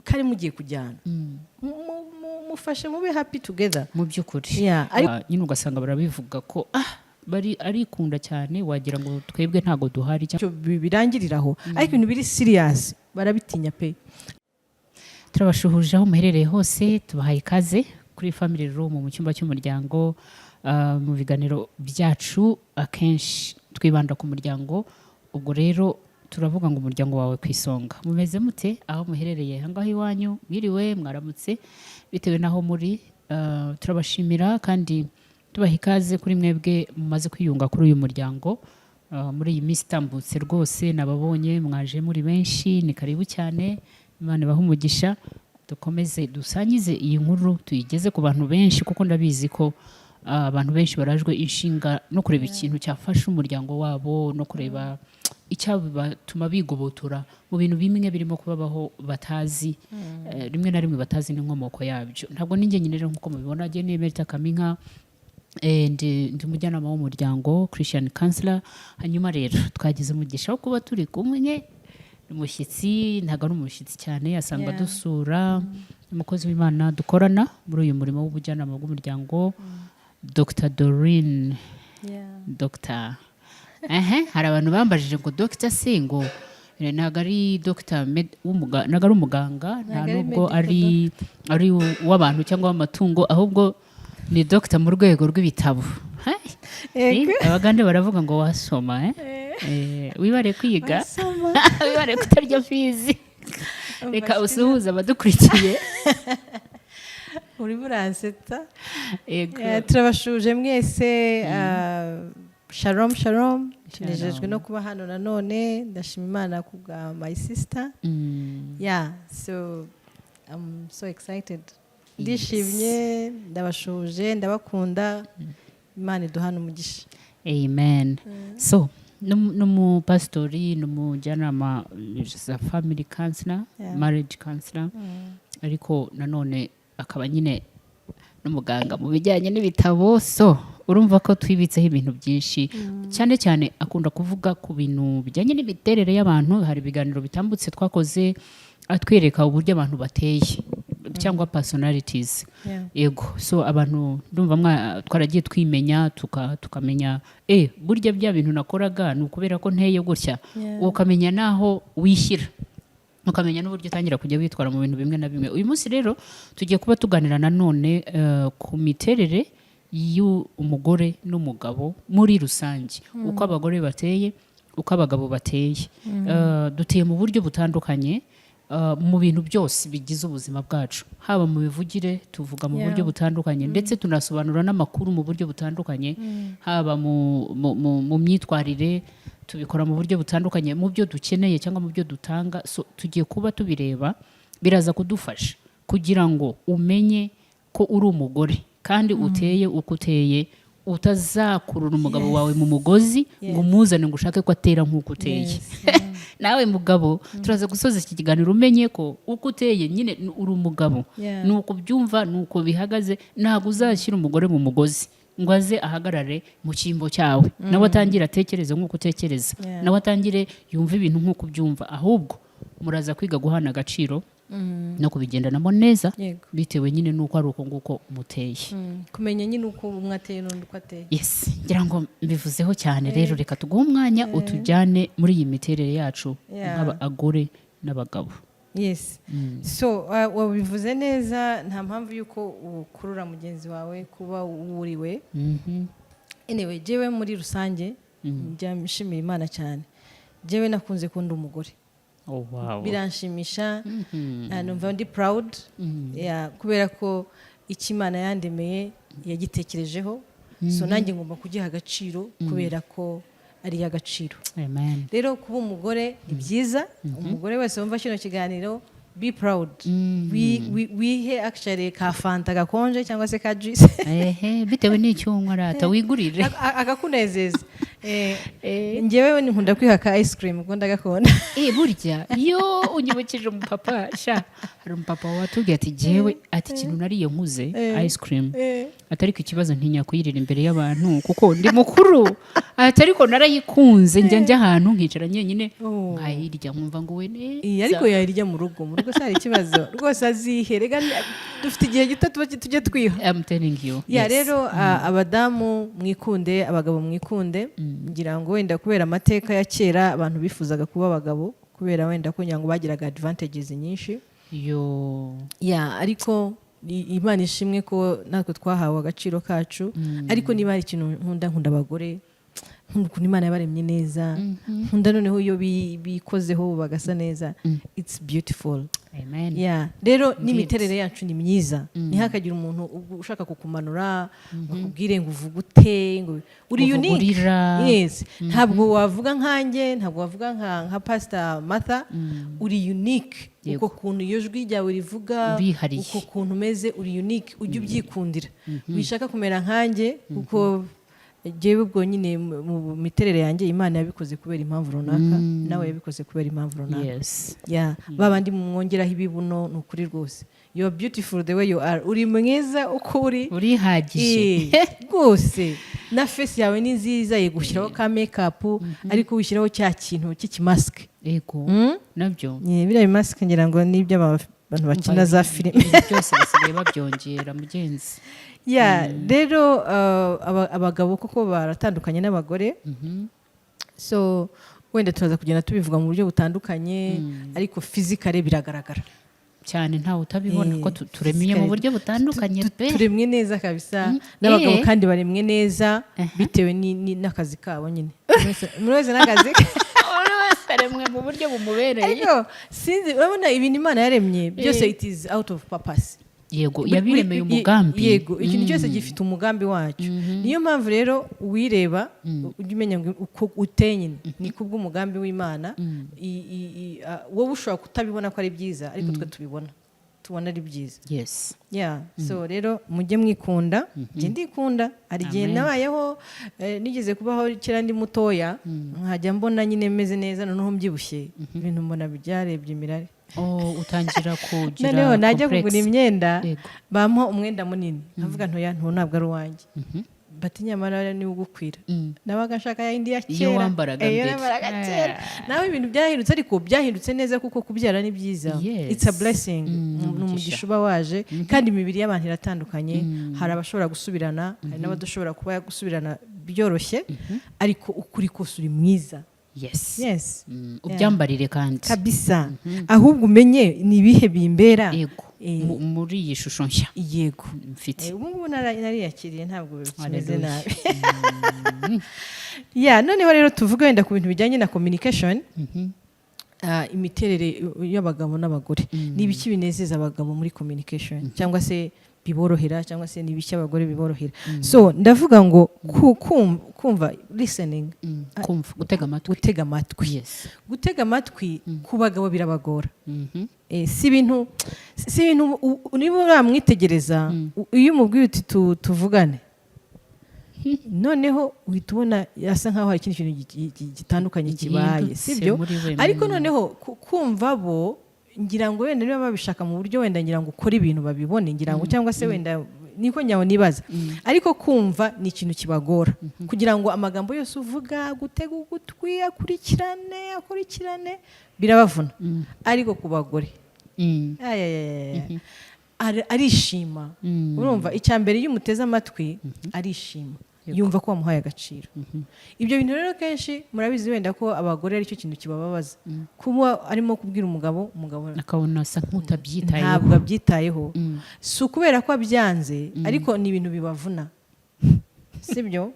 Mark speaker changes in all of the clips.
Speaker 1: Kari mugiye kujyana. Mufashe mube happy together.
Speaker 2: Mu by'ukuri.
Speaker 1: Yeah, ariko
Speaker 2: Nyine ugasanga barabivuga ko bari arikunda cyane, wagira ngo twebwe ntabwo duhari cyangwa
Speaker 1: icyo birangirira aho, ariko ibintu biri serious barabitinya pe.
Speaker 2: Turabashuhuje aho muherereye hose, tubahaye ikaze kuri Family Room, mu cyumba cy'umuryango. Mu biganiro byacu akenshi twibanda ku muryango. Ubwo rero turavuga ngo umuryango wawe ku isonga. Mumeze mute aho muherereye aho ngaho iwanyu? Mwiriwe, mwaramutse, bitewe n'aho muri. Turabashimira kandi tubaha ikaze kuri mwebwe mumaze kwiyunga kuri uyu muryango. Muri iyi minsi itambutse rwose nababonye mwaje muri benshi, ni karibu cyane. Imana ibahe umugisha. Dukomeze dusangize iyi nkuru, tuyigeze ku bantu benshi, kuko ndabizi ko abantu benshi barajwe inshinga no kureba ikintu cyafasha umuryango wabo no kureba icyabatuma bigobotora mu bintu bimwe birimo kubabaho batazi, rimwe na rimwe batazi n'inkomoko yabyo. Ntabwo ninjye nyine rero, nk'uko mubibona, jye ni Emerita Kaminka. Ndi umujyanama w'umuryango, Christian counselor. Hanyuma rero twagize umugisha wo kuba turi kumwe umushyitsi, ntabwo ari umushyitsi cyane, asanzwe adusura, umukozi w'Imana dukorana muri uyu murimo w'ubujyanama bw'umuryango, Dr Doreen. Dr ehe, hari abantu bambajije ngo Dr se ngo ntabwo ari Dr ntabwo ari umuganga, nta
Speaker 1: Ntabwo ari
Speaker 2: nubwo
Speaker 1: medical.
Speaker 2: ari uw'abantu cyangwa uw'amatungo, ahubwo ni Dr mu rwego rw'ibitabo. Hai!
Speaker 1: Yego.
Speaker 2: Abagande baravuga ngo wasoma, eh? Wibare kwiga.
Speaker 1: Wasoma.
Speaker 2: Wibare kutarya fees. Reka usuhuze abadukurikiye.
Speaker 1: Urimo uransetsa.
Speaker 2: Yego.
Speaker 1: Turabashuje mwese. Shalom, shalom. Tunejejwe no kuba hano nanone. Ndashima Imana ku bwa my sister. Yeah, so I'm so excited, ndishimye, ndabashuje, ndabakunda. Imana iduhana umugisha.
Speaker 2: Amen. So n'umupasitori, n'umujyanama za family counselor, marriage counselor, ariko nanone akaba nyine n'umuganga mu bijyanye n'ibitabo. So urumva ko twibitseho ibintu byinshi. Cyane cyane akunda kuvuga ku bintu bijyanye n'imiterere y'abantu. Hari ibiganiro bitambutse twakoze atwereka uburyo abantu bateye cyangwa personalities. Yego, so abantu ndumva twaragiye twimenya, tukamenya burya bya bintu nakoraga ni ukubera ko nteye gutya. Ukamenya n'aho wishyira, ukamenya n'uburyo utangira kujya witwara mu bintu bimwe na bimwe. Uyu munsi rero tugiye kuba tuganira nanone ku miterere y'umugore n'umugabo muri rusange, uko abagore bateye, uko abagabo bateye. Duteye mu buryo butandukanye mu bintu byose bigize ubuzima bwacu, haba mu mivugire, tuvuga mu buryo butandukanye, ndetse tunasobanura n'amakuru mu buryo butandukanye, haba mu myitwarire, tubikora mu buryo butandukanye, mu byo dukeneye cyangwa mu byo dutanga. So tugiye kuba tubireba, biraza kudufasha kugira ngo umenye ko uri umugore kandi uteye uko uteye, utazakurura umugabo wawe mu mugozi ngo umuzane ngo ushake ko atera nk'uko uteye. Nawe mugabo, turaza gusoza iki kiganiro umenye ko uko uteye nyine uri umugabo, ni uko ubyumva, ni uko bihagaze. Ntabwo uzashyira umugore mu mugozi ngo aze ahagarare mu cyimbo cyawe, nawe atangire atekereze nk'uko utekereza, nawe atangire yumve ibintu nk'uko ubyumva. Ahubwo muraza kwiga guhana agaciro no kubigendanamo neza, bitewe nyine n'uko ari uko nguko muteye.
Speaker 1: Kumenya nyine uko umwe ateye n'undi uko ateye.
Speaker 2: Yes, ngira ngo mbivuzeho cyane. Rero reka tuguhe umwanya utujyane muri iyi miterere yacu nk'abagore n'abagabo.
Speaker 1: Yes, so wabivuze neza, nta mpamvu y'uko ukurura mugenzi wawe kuba wuriwe. Anyway, jewe muri rusange njya nshimira Imana cyane. Jewe nakunze kundi umugore. Biranshimisha. Numva ndi proud, yeah, kubera ko icyo Imana yandemeye yagitekerejeho, so nanjye ngomba kugiha agaciro kubera ko ari iy'agaciro.
Speaker 2: Amen.
Speaker 1: Rero kuba umugore ni byiza. Umugore wese wumva kino kiganiro, be proud. Wihe actually ka Fanta gakonje cyangwa se ka juice.
Speaker 2: Ehe, bitewe n'icyo unywa, rata wigurire.
Speaker 1: Akakunezeza. Njyewe nkunda kwiha ka ice cream kuko ndagakunda.
Speaker 2: Burya iyo unyibukije umupapa sha, hari umupapa watubwiye ati jyewe, ati ikintu nariye nkuze, ice cream, atari ku ikibazo, ntinya kuyirira imbere y'abantu kuko ndi mukuru. Ati ariko narayikunze, njya ahantu nkicara nyenyine,
Speaker 1: Oh.
Speaker 2: nkayirya, nkumva ngo we neza.
Speaker 1: Iyi, ariko yayirya mu rugo, mu rugo se hari ikibazo rwose? Azihe rega, dufite igihe gito tuba tujye twiha.
Speaker 2: I'm telling you.
Speaker 1: Ya.
Speaker 2: Yes.
Speaker 1: Rero abadamu mwikunde, abagabo mwikunde. Ngira ngo wenda kubera amateka ya kera, abantu bifuzaga kuba abagabo kubera wenda ko ngira ngo bagiraga advantages nyinshi.
Speaker 2: Yo.
Speaker 1: Ya, ariko Imana ishimwe ko natwe twahawe agaciro kacu. Ariko niba hari ikintu nkunda, nkunda abagore, nkunda ukuntu Imana yabaremye neza, nkunda noneho iyo bikozeho bagasa neza, it's beautiful.
Speaker 2: Amen.
Speaker 1: Yeah. Rero n'imiterere yacu ni myiza. Ntihakagire umuntu ushaka kukumanura ngo akubwire ngo uvuge ute, ngo uri
Speaker 2: Uvuga
Speaker 1: unique.
Speaker 2: Urira.
Speaker 1: Yes, ntabwo wavuga nkanjye, ntabwo wavuga nka Pastor Martha. Uri unique. Uko kuntu iyo jwi ryawe rivuga,
Speaker 2: Urihariye.
Speaker 1: uko kuntu umeze, uri unique, ujye ubyikundira. Wishaka kumera nkanjye, kuko jyewe ubwo nyine mu miterere yanjye Imana yabikoze kubera impamvu runaka, nawe yabikoze kubera impamvu runaka. Yeah, babandi mwongeraho ibibuno, ni ukuri rwose, you are beautiful the way you are, uri mwiza uko uri.
Speaker 2: Urihagije.
Speaker 1: Eh, rwose na face yawe ni nziza. Yego, ushyiraho ka makeup, ariko wishyiraho cya kintu cy'ikimasike.
Speaker 2: Yego, nabyo.
Speaker 1: Yeah, biriya bimasike ngira ngo ni iby'abantu bakina za filime.
Speaker 2: Ibintu byose basigaye babyongera, mugenzi.
Speaker 1: Yeah, rero abagabo koko baratandukanye n'abagore. So wenda turaza kugenda tubivuga mu buryo butandukanye, ariko physically biragaragara.
Speaker 2: Cyane, ntawe utabibona
Speaker 1: Eh,
Speaker 2: ko turemye mu buryo butandukanye pe.
Speaker 1: Turemwe neza kabisa n'abagabo,
Speaker 2: Eh.
Speaker 1: kandi baremwe neza bitewe n'akazi kabo nyine. Buri wese n'akazi ke.
Speaker 2: Buri wese aremwe mu buryo bumubereye.
Speaker 1: Ariko sinzi, urabona ibintu Imana yaremye byose, it is out of purpose.
Speaker 2: Yego, yabiremeye umugambi.
Speaker 1: Yego, ikintu cyose gifite umugambi wacyo. Niyo mpamvu rero uwireba ujya umenya ngo uko uteye nyine ni kubw'umugambi w'Imana. Wowe ushobora kutabibona ko ari byiza, ariko twe tubibona, tubona ari byiza. Yeah, so rero mujye mwikunda. Njye ndikunda. Hari igihe
Speaker 2: Amen.
Speaker 1: nabayeho, nigeze kubaho kera ndi mutoya, nkajya mbona nyine meze neza, noneho mbyibushye ibintu mbona byarebye imirare.
Speaker 2: Oh, utangira kugira
Speaker 1: Noneho najya kugura
Speaker 2: complex.
Speaker 1: imyenda, bampa umwenda munini, nkavuga ntoya nto, ntabwo ari uwanjye. Bati nyamara niwe ugukwira. Nabaga nshaka ya yindi ya
Speaker 2: Iyo
Speaker 1: kera.
Speaker 2: wambaraga
Speaker 1: Eh, iyo
Speaker 2: mbere.
Speaker 1: nambaraga kera. Naho ibintu byahindutse, ariko byahindutse neza, kuko kubyara ni byiza. It's a blessing.
Speaker 2: Ni
Speaker 1: Ni
Speaker 2: umugisha.
Speaker 1: umugisha uba waje. Kandi imibiri y'abantu iratandukanye. Hari abashobora gusubirana, hari n'abadashobora kuba gusubirana byoroshye, ariko ukuri kose uri mwiza. Yes.
Speaker 2: Ubyambarire kandi.
Speaker 1: Kabisa. Ahubwo umenye ni ibihe bimbera.
Speaker 2: Yego. Muri iyi shusho nshya mfite.
Speaker 1: Ubu ngubu nariyakiriye, ntabwo bikimeze
Speaker 2: Hallelujah.
Speaker 1: nabi. Ya, noneho rero tuvuge wenda ku bintu bijyanye na communication. Imiterere y'abagabo n'abagore, ni ibiki binezeza abagabo muri communication cyangwa se biborohera, cyangwa se ni ibiki abagore biborohera? So ndavuga ngo kumva, listening.
Speaker 2: Kumva, gutega amatwi.
Speaker 1: Gutega amatwi. Gutega amatwi ku bagabo birabagora. Si ibintu niba uramwitegereza, iyo umubwiye uti tuvugane, noneho uhita ubona asa nkaho hari ikindi kintu gitandukanye kibaye.
Speaker 2: Gihindutse
Speaker 1: Sibyo?
Speaker 2: muri we.
Speaker 1: Ariko noneho kumva bo, ngira ngo wenda niba babishaka mu buryo wenda ngira ngo ukore ibintu babibone, ngira ngo cyangwa se wenda niko nyawo nibaza, ariko kumva ni ikintu kibagora, kugira ngo amagambo yose uvuga, gutega ugutwi, akurikirane akurikirane, birabavuna. Ariko ku bagore, ayayayaya, arishima. Urumva, icya mbere, iyo umuteze amatwi arishima, yumva ko wamuhaye agaciro. Ibyo bintu rero kenshi murabizi wenda ko abagore aricyo kintu kibababaza, kuba arimo kubwira umugabo, umugabo
Speaker 2: akabona asa nk'utabyitayeho.
Speaker 1: Ntabwo abyitayeho. Si ukubera ko abyanze, ariko ni ibintu bibavuna, sibyo?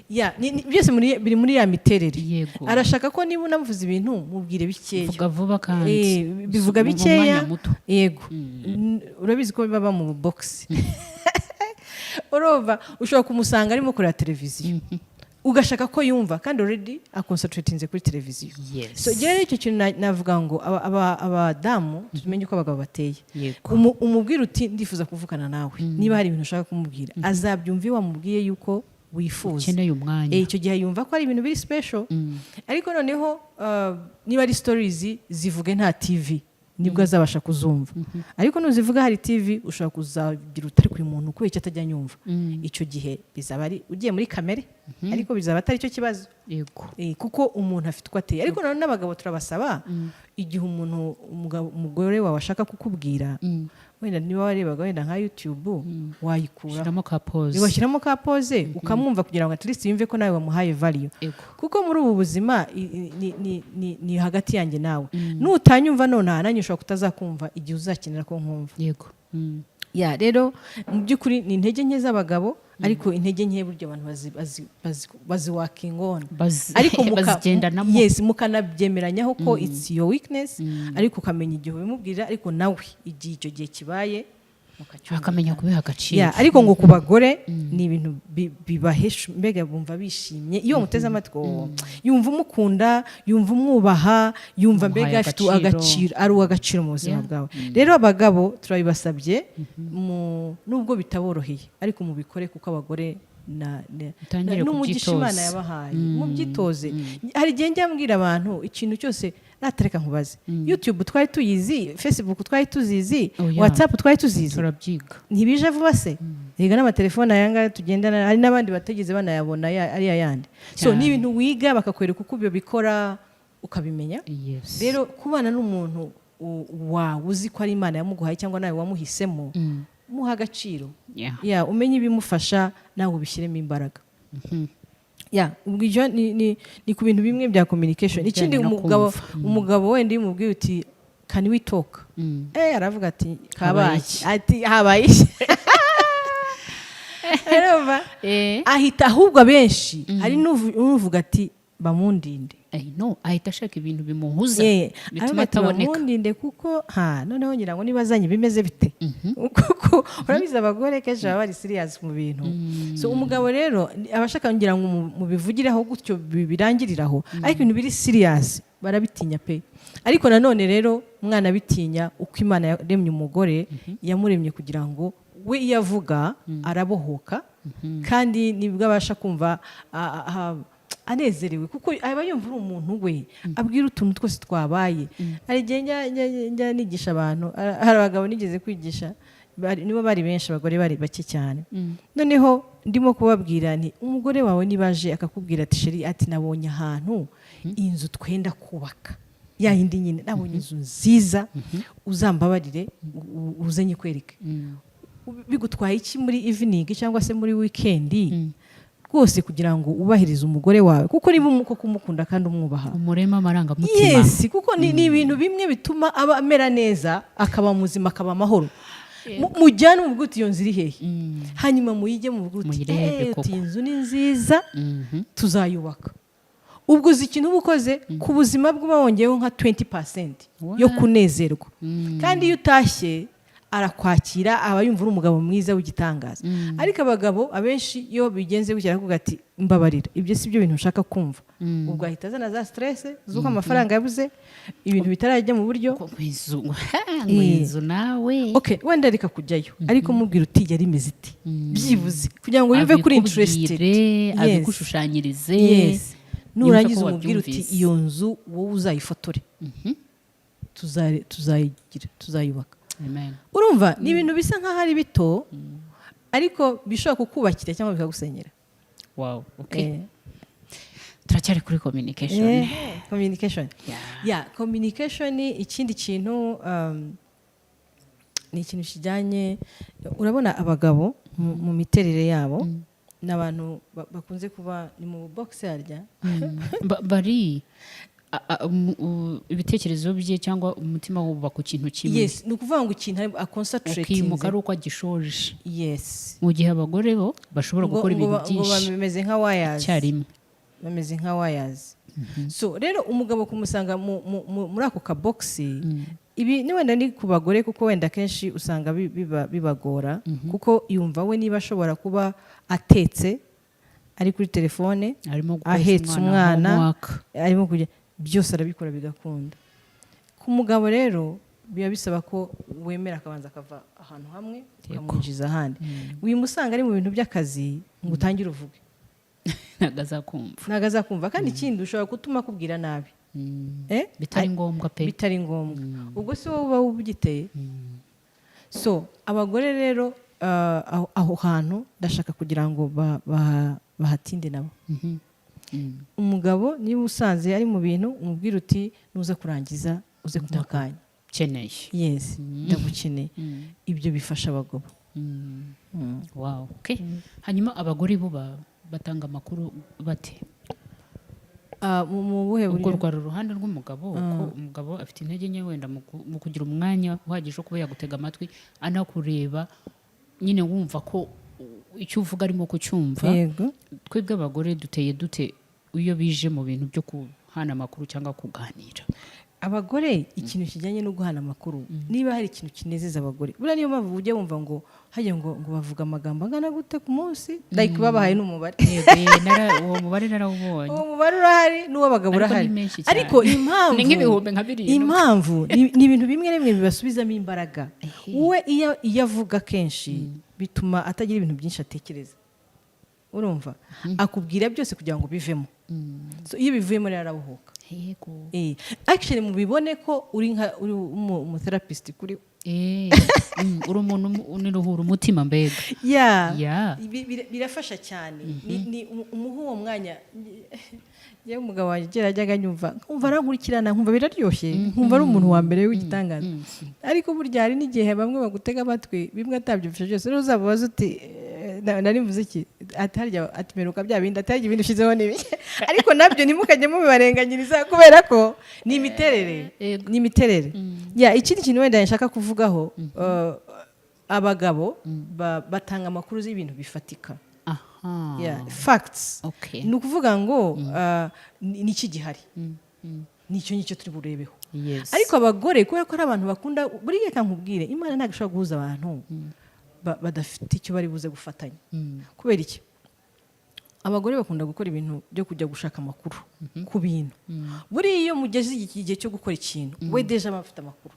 Speaker 1: Ya, byose biri muri ya miterere. Arashaka ko niba unamuvuze ibintu, mubwire bikeya.
Speaker 2: Vuga vuba kandi.
Speaker 1: Eh, bivuga
Speaker 2: mu
Speaker 1: bikeya.
Speaker 2: mwanya muto.
Speaker 1: Yego. Urabizi ko baba mu box. Urumva ushobora kumusanga arimo kureba televiziyo, ugashaka ko yumva, kandi already aconcentratinze kuri televiziyo. So rero icyo kintu navuga ngo abadamu tumenye uko abagabo bateye. Umubwira uti ndifuza kuvugana nawe, niba hari ibintu ushaka kumubwira, azabyumva iyo wamubwiye yuko wifuza
Speaker 2: ukeneye umwanya.
Speaker 1: Eh, icyo gihe yumva ko ari ibintu biri special. Ariko noneho niba ari stories, zivuge nta TV. nibwo azabasha kuzumva. Ariko nuzivuga hari TV, ushobora kuzagira utari kuri muntu kubera icyo atajya anyumva. Icyo gihe bizaba ari ugiye muri kamere, ariko bizaba atari cyo kibazo. Kuko umuntu afite uko ateye. Ariko nanone n'abagabo turabasaba, igihe umuntu umugore wawe ashaka kukubwira, wenda niba warebaga wenda nka YouTube, wayikuraho.
Speaker 2: Shyiramo ka pause.
Speaker 1: Washyiramo ka pause, ukamwumva, kugira ngo at least yumve ko nawe wamuhaye value. Kuko muri ubu buzima ni hagati yanjye nawe. Nutanyumva nonaha, nanjye ushobora kutazakumva igihe uzakenera ko nkumva. Ya, rero mu by'ukuri ni intege nke z'abagabo, ariko intege nke burya abantu baziworkinga on. Ariko
Speaker 2: bazigendanamo.
Speaker 1: Yes, mukanabyemeranyaho ko it's your weakness, ariko ukamenya igihe ubimubwira, ariko nawe igihe icyo gihe kibaye mukacyumvikana.
Speaker 2: Bakamenya kubiha agaciro.
Speaker 1: Yeah, ariko ngo ku bagore ni ibintu bibahesha, mbega bumva bishimye iyo muteze amatwi. Oh, yumva umukunda, yumva umwubaha, yumva
Speaker 2: Umuhaye
Speaker 1: mbega afite
Speaker 2: agaciro.
Speaker 1: Agaciro, ari uw'agaciro mu buzima bwawe. Rero abagabo turabibasabye, nubwo bitaboroheye, ariko mubikore, kuko abagore
Speaker 2: Mutangire
Speaker 1: n'umugisha
Speaker 2: kubyitoza.
Speaker 1: Imana yabahaye, mubyitoze. Hari igihe njya mbwira abantu ikintu cyose, natareka nkubaze, YouTube twari tuyizi, Facebook twari tuzizi,
Speaker 2: Oh, yeah.
Speaker 1: WhatsApp twari tuzizi?
Speaker 2: Turabyiga.
Speaker 1: Ntibije vuba se? Rega n'amatelefone aya ngaya tugendana, hari n'abandi batigeze banayabona ariya yandi. So ni ibintu wiga, bakakwereka uko ibyo bikora, ukabimenya. Rero kubana n'umuntu wawe uzi ko ari Imana yamuguhaye cyangwa nawe wamuhisemo, muha agaciro. Ya, umenye ibimufasha, nawe ubishyiremo imbaraga. Ya, ubwo ibyo ni ku bintu bimwe bya communication. Ikindi,
Speaker 2: Ibijyanye no
Speaker 1: umugabo
Speaker 2: kumva.
Speaker 1: Umugabo wenda iyo umubwiye uti "Can we talk?", aravuga ati
Speaker 2: Habaye
Speaker 1: "Kabaye."
Speaker 2: iki?
Speaker 1: Ati "Habaye iki?" Urumva? Ahita ahubwo, abenshi hari n'uvuga ati "Bamundinde."
Speaker 2: I know, ahita ashaka ibintu bimuhuza bituma
Speaker 1: aravuga ati
Speaker 2: ataboneka.
Speaker 1: "Bamundinde," kuko ha noneho ngira ngo niba azanye bimeze bite, kuko urabizi abagore kenshi baba bari serious mu bintu. So umugabo rero aba ashaka ngira ngo mubivugireho gutyo birangirire aho, ariko ibintu biri serious barabitinya pe. Ariko nanone rero umwana abitinya, uko Imana yaremye umugore, yamuremye kugira ngo we iyo avuga arabohoka, kandi nibwo abasha kumva anezerewe, kuko aba yumva uri umuntu we abwira utuntu twose twabaye. Hari igihe njya nigisha abantu, hari abagabo nigeze kwigisha, nibo bari benshi, abagore bari bake cyane. Noneho ndimo kubabwira nti umugore wawe niba aje akakubwira ati "Chéri," ati "nabonye ahantu inzu twenda kubaka ya yindi nyine, nabonye inzu nziza, uzambabarire uze nyikwereke," bigutwaye iki muri evening cyangwa se muri weekend rwose kugira ngo wubahirize umugore wawe? Kuko niba koko umukunda kandi umwubaha,
Speaker 2: umurema amarangamutima.
Speaker 1: Yes, kuko ni ibintu bimwe bituma aba amera neza, akaba muzima, akaba amahoro. Mujyane umubwire uti "Iyo nzu iri hehe?" Hanyuma muyige, mubwire uti
Speaker 2: Muyirebe
Speaker 1: "Eh,
Speaker 2: koko.
Speaker 1: uti iyi nzu ni nziza, tuzayubaka." Ubwo uzi ikintu uba ukoze ku buzima bwe? Uba wongeyeho nka 20% yo kunezerwa. Kandi iyo utashye arakwakira, aba yumva uri umugabo mwiza w'igitangaza. Ariko abagabo abenshi iyo bigenze gutya, aravuga ati "Mbabarira, ibyo si byo bintu nshaka kumva." Ubwo ahita azana za stress z'uko amafaranga yabuze, ibintu bitarajya mu buryo.
Speaker 2: Ngo inzu, ngo inzu nawe.
Speaker 1: Okay, wenda reka kujyayo, ariko mubwira uti "Yari imeze iti?" byibuze kugira ngo yumve kuri interested.
Speaker 2: Abikubwire,
Speaker 1: Yes.
Speaker 2: abigushushanyirize.
Speaker 1: Yes, nurangiza
Speaker 2: ko
Speaker 1: umubwire uti
Speaker 2: wabyumvise.
Speaker 1: "Iyo nzu wowe uzayifotore, tuzayigira, tuzayubaka."
Speaker 2: Amen.
Speaker 1: Urumva ni ibintu bisa nk'aho ari bito, ariko bishobora kukubakira cyangwa bikagusenyera.
Speaker 2: Wow, okay. Turacyari kuri communication.
Speaker 1: Communication. Yeah, communication ni ikindi kintu, ni ikintu kijyanye, urabona abagabo mu miterere yabo ni abantu bakunze kuba ni mu box yarya.
Speaker 2: Bari ibitekerezo bye cyangwa umutima wuba ku kintu kimwe.
Speaker 1: Yes, ni ukuvuga ngo ikintu
Speaker 2: ukimuka
Speaker 1: aconcentratinze.
Speaker 2: Ari uko agishoje,
Speaker 1: Yes.
Speaker 2: mu gihe abagore bo bashobora gukora ibintu
Speaker 1: ngo
Speaker 2: byinshi
Speaker 1: bameze nka wires.
Speaker 2: icyarimwe.
Speaker 1: Bameze nka wires. So rero umugabo kumusanga muri ako kabogisi, ibi ni wenda ni ku bagore, kuko wenda akenshi usanga bibagora, kuko yumva we niba ashobora kuba atetse, ari kuri telefone,
Speaker 2: arimo gukoresha
Speaker 1: ahetse umwana,
Speaker 2: homework.
Speaker 1: Arimo kujya, byose arabikora bigakunda. Ku mugabo rero biba bisaba ko wemera akabanza akava ahantu hamwe, ukamwinjiza ahandi. Wimusanga ari mu bintu by'akazi ngo utangire uvuge.
Speaker 2: Ntabwo azakumva.
Speaker 1: Ntabwo azakumva. Kandi ikindi, ushobora gutuma akubwira nabi. Eh?
Speaker 2: Bitari ngombwa pe.
Speaker 1: Bitari ngombwa. Ubwo si wowe uba ubyiteye. So abagore rero, aho hantu ndashaka kugira ngo bahatinde nabo. Umugabo niba usanze ari mu bintu, umubwira uti: "Nuza kurangiza uze kumuha akanya."
Speaker 2: Ukeneye.
Speaker 1: Yes, ndagukeneye. Ibyo bifasha abagabo.
Speaker 2: Wow, okay. Hanyuma abagore bo batanga amakuru bate?
Speaker 1: Ah, mu buhe
Speaker 2: Ubwo
Speaker 1: buryo?
Speaker 2: rwari uruhande rw'umugabo, ko umugabo afite intege nke wenda mu kugira umwanya uhagije wo kuba yagutega amatwi, anakureba nyine, wumva ko icyo uvuga arimo kucyumva. Twebwe abagore duteye dute iyo bije mu bintu byo guhana amakuru cyangwa kuganira?
Speaker 1: Abagore, ikintu kijyanye no guhana amakuru, niba hari ikintu kinezeza abagore, buriya niyo mpamvu ujya wumva ngo hajya ngo bavuga amagambo angana gute ku munsi, like babahaye n'umubare.
Speaker 2: Yego, uwo mubare narawubonye.
Speaker 1: Uwo mubare urahari, n'uw'abagabo
Speaker 2: Ariko
Speaker 1: urahari.
Speaker 2: ni menshi cyane.
Speaker 1: Ariko impamvu
Speaker 2: Ni nk'ibihumbi nka 7.
Speaker 1: Impamvu ni ibintu bimwe na bimwe bibasubizamo imbaraga. We iyo avuga kenshi bituma atagira ibintu byinshi atekereza. Urumva, akubwira byose kugira ngo bivemo. So iyo bivuyemo rero arabohoka. Actually mubibone ko uri nka uri umutherapist kuri
Speaker 2: Uri umuntu uniruhura umutima mbega.
Speaker 1: Yeah. Birafasha cyane. Ni umuha uwo mwanya. Njyewe umugabo wanjye kera yajyaga anyumva, nkumva arankurikirana, nkumva biraryoshye, nkumva ari umuntu wa mbere w'igitangaza. Ariko burya hari n'igihe bamwe bagutega amatwi, bimwe atabyumvishe byose. Rero uzamubaza uti: "Nari mvuze iki?" Ati: "Harya," ati: "Meruka bya bindi," ati: "Harya ibindi ushyizeho ni ibiki?" Ariko nabyo ntimukajye mubibarenganyiriza, kubera ko ni imiterere. Ni imiterere. Ya, ikindi kintu wenda nshaka kuvugaho, abagabo batanga amakuru y'ibintu bifatika. Yeah, facts. Ni ukuvuga ngo ni iki gihari, nicyo ngicyo turi burebeho. Ariko abagore, kubera ko ari abantu bakunda, buriya reka nkubwire, Imana ntabwo ishobora guhuza abantu badafite icyo bari buze gufatanya. Kubera iki? Abagore bakunda gukora ibintu byo kujya gushaka amakuru ku bintu. Buriya iyo mugeze igihe cyo gukora ikintu, we déjà aba afite amakuru.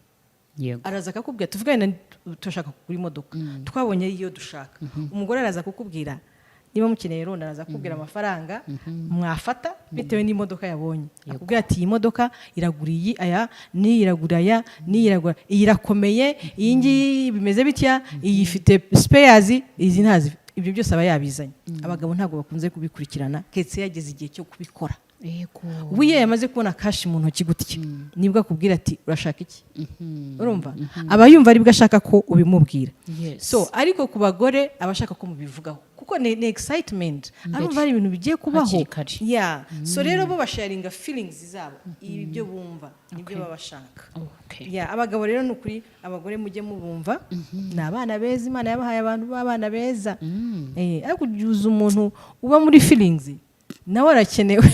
Speaker 1: Araza akakubwira. Tuvugane na turashaka kugura imodoka, twabonye iyo dushaka. Umugore araza kukubwira niba mukeneye loan, araza kukubwira amafaranga mwafata bitewe n'imodoka yabonye. Akubwira ati: "Iyi modoka iragura iyi, aya n'iyi iragura aya, n'iyi iragura iyi, irakomeye, iyi ngiyi bimeze bitya, iyi ifite spares, izi ntazi." Ibyo byose aba yabizanye. Abagabo ntabwo bakunze kubikurikirana keretse yageze igihe cyo kubikora. We iyo yamaze kubona cash mu ntoki gutya, nibwo akubwira ati: "Urashaka iki?" Urumva, aba yumva aribwo ashaka ko ubimubwira. So ariko ku bagore aba ashaka ko mubivugaho, kuko ni excitement, arumva hari ibintu bigiye kubaho.
Speaker 2: Hakiri kare.
Speaker 1: Yeah. So rero bo basharinga feelings zabo, ibyo bumva nibyo baba bashaka. Yeah, abagabo rero, ni ukuri, abagore mujye mubumva, ni abana beza. Imana yabahaye abantu b'abana beza. Ariko ujuza umuntu uba muri feelings nawe arakenewe.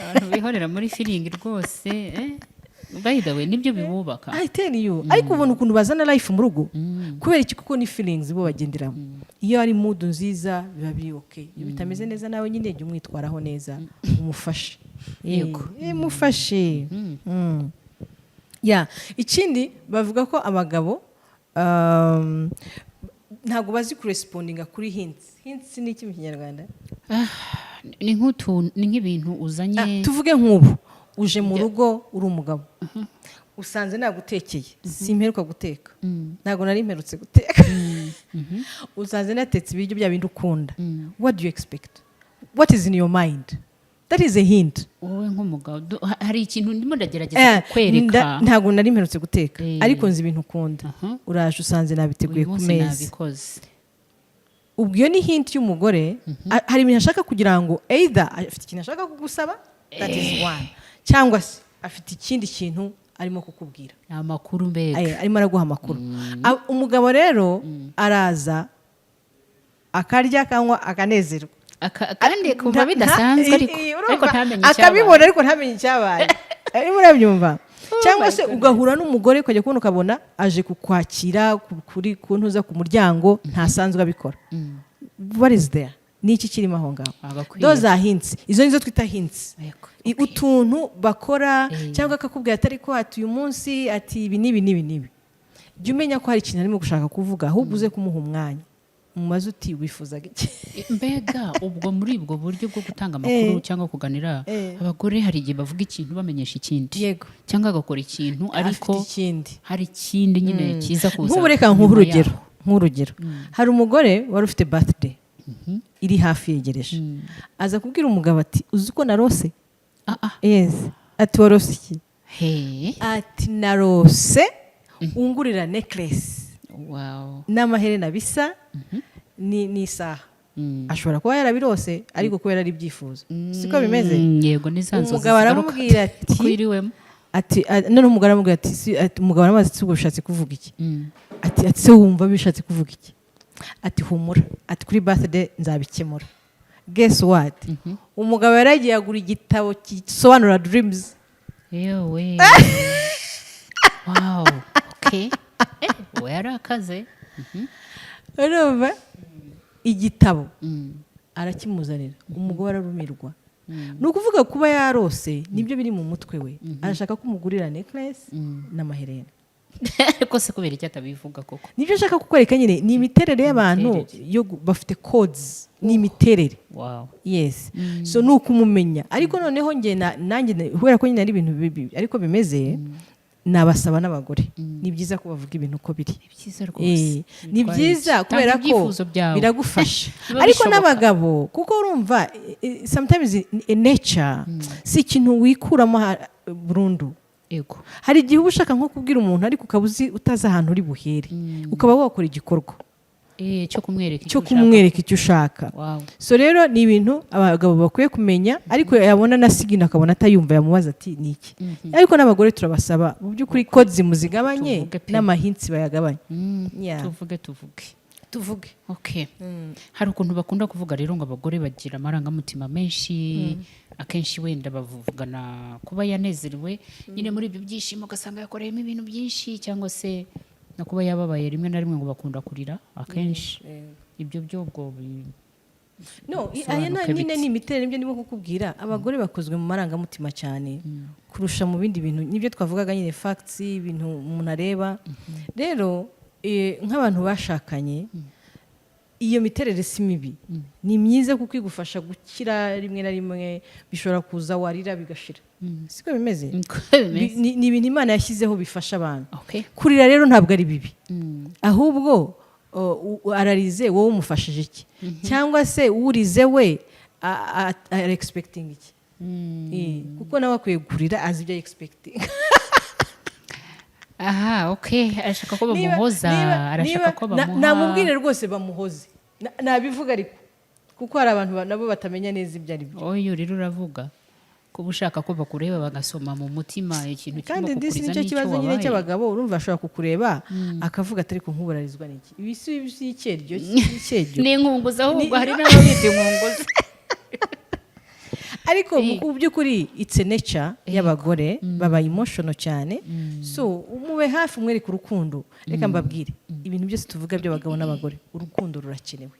Speaker 2: Abantu bihorera muri feeling rwose, by the way, nibyo bibubaka.
Speaker 1: I tell you, ariko ubona ukuntu bazana life mu rugo. Kubera iki? Kuko ni feelings bo bagenderamo. Iyo ari mood nziza biba biri okay. Iyo bitameze neza, nawe nyine jya umwitwaraho neza, umufashe. Mufashe. Yeah, ikindi bavuga ko abagabo ntabwo bazi kurespondinga kuri hints. Hints ni iki mu Kinyarwanda?
Speaker 2: Ni nk'utuntu, ni nk'ibintu uzanye.
Speaker 1: Ah, tuvuge nk'ubu uje mu rugo uri umugabo, usanze nagutekeye. Simperuka guteka, ntabwo nari mperutse guteka. Usanze natetse ibiryo bya bindi ukunda. What do you expect? What is in your mind? That is a hint.
Speaker 2: Wowe nk'umugabo, hari ikintu ndimo ndagerageza kukwereka.
Speaker 1: Ntabwo nari mperutse guteka, ariko nzi ibintu ukunda. Uraje usanze nabiteguye
Speaker 2: Uyu
Speaker 1: ku
Speaker 2: munsi
Speaker 1: meza.
Speaker 2: nabikoze.
Speaker 1: Ubwo iyo ni hint y'umugore. Hari ibintu ashaka kugira ngo, either afite ikintu ashaka kugusaba, that is one, cyangwa se afite ikindi kintu arimo kukubwira.
Speaker 2: Ni amakuru mbega.
Speaker 1: Arimo araguha amakuru. Umugabo rero araza akarya, akanywa, akanezerwa.
Speaker 2: Kandi kumva bidasanzwe, ariko
Speaker 1: urumva,
Speaker 2: ariko ntamenye icyabaye.
Speaker 1: Akabibona ariko ntamenye icyabaye. Arimo urabyumva? Cyangwa
Speaker 2: My
Speaker 1: se
Speaker 2: goodness.
Speaker 1: ugahura n'umugore, ukajya kubona ukabona aje kukwakira kuri kuntuza ku muryango, ntasanzwe abikora. What is there? Ni iki kirimo aho ngaho?
Speaker 2: Agakwiye.
Speaker 1: Those are hints. Izo nizo twita hints. Utuntu bakora, cyangwa akakubwira atari ko ati: "Uyu munsi," ati: "ibi n'ibi n'ibi n'ibi." Jya umenya ko hari ikintu arimo gushaka kuvuga, ahubwo uze kumuha umwanya. Umubaze uti: "Wifuzaga iki?"
Speaker 2: Mbega ubwo muri ubwo buryo bwo gutanga amakuru cyangwa kuganira, abagore hari igihe bavuga ikintu bamenyesha ikindi, cyangwa agakora ikintu ariko
Speaker 1: afite ikindi.
Speaker 2: Hari ikindi nyine kiza kuza
Speaker 1: Nk'ubu reka nkuhe
Speaker 2: nyuma
Speaker 1: urugero.
Speaker 2: yaho.
Speaker 1: Nk'urugero, hari umugore wari ufite birthday iri hafi yegereje, aza kubwira umugabo ati: "Uzi ko narose?"
Speaker 2: Ah, ah.
Speaker 1: Yes. Ati: "Warose iki?"
Speaker 2: He.
Speaker 1: Ati: "Narose ungurira necklace n'amaherena bisa n'isaha." Ashobora kuba yarabirose, ariko kubera ari ibyifuzo, siko bimeze?
Speaker 2: Yego, ni za nzozi
Speaker 1: Umugabo
Speaker 2: zigaruka
Speaker 1: aramubwira ati
Speaker 2: uko wiriwemo.
Speaker 1: Ati noneho umugabo aramubwira ati ati, umugabo aramubaza ati: "Ubwo bishatse kuvuga iki?" Ati: "Se wumva bishatse kuvuga iki?" Ati: "Humura," ati, "kuri birthday nzabikemura." Guess what? Umugabo yaragiye agura igitabo gisobanura dreams.
Speaker 2: Yewe, wow, okay, we yarakaze.
Speaker 1: Urumva, igitabo arakimuzanira, umugore arumirwa. Ni ukuvuga kuba yarose nibyo biri mu mutwe we, arashaka ko umugurira necklace n'amaherena.
Speaker 2: Ariko se kubera icyo atabivuga koko?
Speaker 1: Nibyo nshaka kukwereka nyine, ni imiterere y'abantu.
Speaker 2: Imiterere.
Speaker 1: Yo bafite codes, ni imiterere. Yes, so ni ukumumenya. Ariko noneho njye nanjye kubera ko nyine ari ibintu bibi ariko bimeze, nabasaba n'abagore, ni byiza ko bavuga ibintu uko biri.
Speaker 2: Ni byiza rwose.
Speaker 1: Ni
Speaker 2: Bitwaye
Speaker 1: byiza
Speaker 2: iki?
Speaker 1: kubera
Speaker 2: Tanga
Speaker 1: ko
Speaker 2: ibyifuzo byawe.
Speaker 1: biragufasha.
Speaker 2: Biba
Speaker 1: Ariko
Speaker 2: bishoboka.
Speaker 1: n'abagabo, kuko urumva sometimes in nature si ikintu wikuramo burundu. Hari igihe uba ushaka nko kubwira umuntu, ariko ukaba uzi utazi ahantu uri buhere, ukaba wakora igikorwa
Speaker 2: Cyo kumwereka
Speaker 1: cyo
Speaker 2: icyo ushaka.
Speaker 1: kumwereka icyo ushaka. So rero ni ibintu abagabo bakwiye kumenya, ariko yabona na signal akabona atayumva, yamubaza ati: "Ni iki?" Ariko n'abagore turabasaba mu by'ukuri, codes muzigabanye
Speaker 2: Tuvuge pe.
Speaker 1: n'amahints bayagabanye. Yeah.
Speaker 2: Tuvuge, tuvuge.
Speaker 1: Tuvuge.
Speaker 2: Okay, hari ukuntu bakunda kuvuga rero ngo abagore bagira amarangamutima menshi. Akenshi wenda bavugana kuba yanezerewe nyine, muri ibyo byishimo ugasanga yakoreyemo ibintu byinshi, cyangwa se no kuba yababaye rimwe na rimwe, ngo bakunda kurira akenshi. Ibyo byo ubwo
Speaker 1: No, aya
Speaker 2: bisobanuke
Speaker 1: nyine
Speaker 2: bite?
Speaker 1: ni imiterere, nibyo ndimo kukubwira. Abagore bakozwe mu marangamutima cyane kurusha mu bindi bintu. Nibyo twavugaga nyine, facts, ibintu umuntu areba. Rero nk'abantu bashakanye, iyo miterere si mibi, ni myiza, kuko igufasha gukira. Rimwe na rimwe bishobora kuza, warira bigashira, siko bimeze?
Speaker 2: Niko bimeze.
Speaker 1: Ni ibintu Imana yashyizeho bifasha abantu. Kurira rero ntabwo ari bibi. Ahubwo ararize, wowe umufashije iki? Cyangwa se urize we ari expecting iki? Kuko nawe akwiye kurira azi ibyo expecting.
Speaker 2: Aha, okay, arashaka ko bamuhoza, arashaka ko bamuha.
Speaker 1: Namubwire rwose bamuhoze. Nabivuga, ariko kuko hari abantu nabo batamenya neza ibyo ari byo.
Speaker 2: Oyo rero uravuga kuba ushaka ko bakureba bagasoma mu mutima ikintu
Speaker 1: Kandi
Speaker 2: kirimo
Speaker 1: disi
Speaker 2: kukuriza
Speaker 1: nicyo
Speaker 2: n'icyo
Speaker 1: kibazo nyine
Speaker 2: wabaye.
Speaker 1: cy'abagabo. Urumva ashobora kukureba akavuga ati: "Ariko nk'uburarizwa n'iki?" Ibi si icyeryo, si icyeryo.
Speaker 2: Ni inkunguzi ahubwo, hari n'ababita inkunguzi.
Speaker 1: Ariko mu by'ukuri it's a nature y'abagore, baba emotional cyane. So umube hafi, umwereke urukundo. Reka mbabwire, ibintu byose tuvuga by'abagabo n'abagore, urukundo rurakenewe.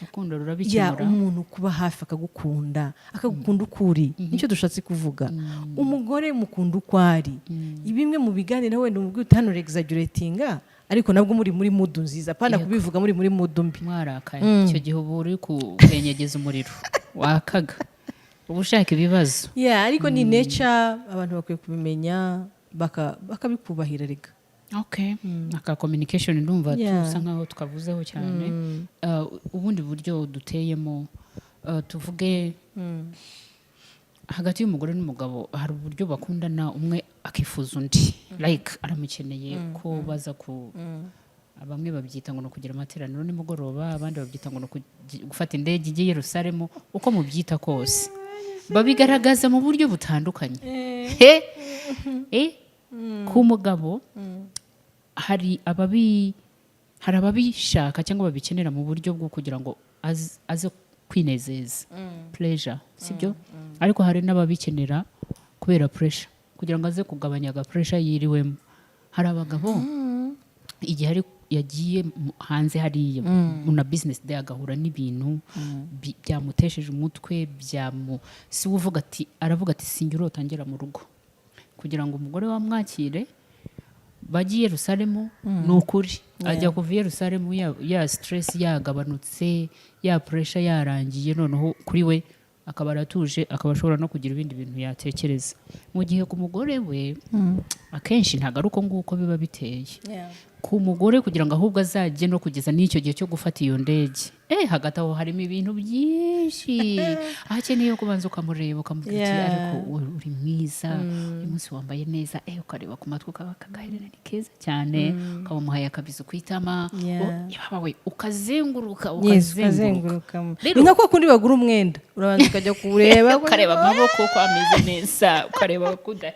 Speaker 2: Urukundo
Speaker 1: Ya,
Speaker 2: rurabikemura.
Speaker 1: umuntu kuba hafi, akagukunda, akagukunda uko uri, nicyo dushatse kuvuga. Umugore mukunda uko ari. Bimwe mu biganiro wenda umubwira uti: "Hano exaggeratinga," ariko nabwo muri muri mood nziza, apana kubivuga muri muri mood mbi.
Speaker 2: Mwarakaye, icyo gihe uba uri kwenyegeza umuriro wakaga, uba ushaka ibibazo.
Speaker 1: Yeah, ariko ni nature, abantu bakwiye kubimenya bakabikubahira reka.
Speaker 2: Okay, aka communication ndumva tusa nkaho twavuzeho cyane. Ubundi buryo duteyemo, tuvuge hagati y'umugore n'umugabo, hari uburyo bakundana, umwe akifuza undi, like aramukeneye, ko baza ku bamwe babyita ngo ni ukugira amateraniro nimugoroba, abandi babyita ngo ni gufata indege ijya i Yerusalemu. Uko mubyita kose, babigaragaza mu buryo butandukanye. He ku mugabo hari ababishaka cyangwa babikenera mu buryo bwo kugira ngo aze kwinezeza, pleasure, sibyo? Ariko hari n'ababikenera kubera pressure, kugira ngo aze kugabanya aga pressure yiriwemo. Hari abagabo igihe ari yagiye hanze hariya mu na business day, agahura n'ibintu byamutesheje umutwe, byamu si we uvuga ati, aravuga ati: "Sinjye urota ngera mu rugo," kugira ngo umugore wamwakire. Bajya i Yerusalemu, ni ukuri, ajya kuva i Yerusalemu ya stress yagabanutse, ya pressure yarangiye, noneho kuri we akaba aratuje, akaba ashobora no kugira ibindi bintu yatekereza. Mu gihe ku mugore we akenshi ntabwo ari uko nguko biba biteye. Ku mugore, kugira ngo ahubwo azajye no kugeza n'icyo gihe cyo gufata iyo ndege, hagati aho harimo ibintu byinshi, aho akeneye kubanza ukamureba, ukamubwira uti: "Ariko uri mwiza uyu munsi, wambaye neza." Ukareba ku matwi, ukaba akagaherena ni keza cyane, ukaba umuhaye akabizu ku itama. Yaba we, ukazenguruka, ukazenguruka.
Speaker 1: Ukazenguruka.
Speaker 2: Rero-
Speaker 1: Ni nka kwa kundi bagura umwenda, urabanza ukajya kuwureba.
Speaker 2: Ukareba amaboko ko ameze neza, ukareba kuda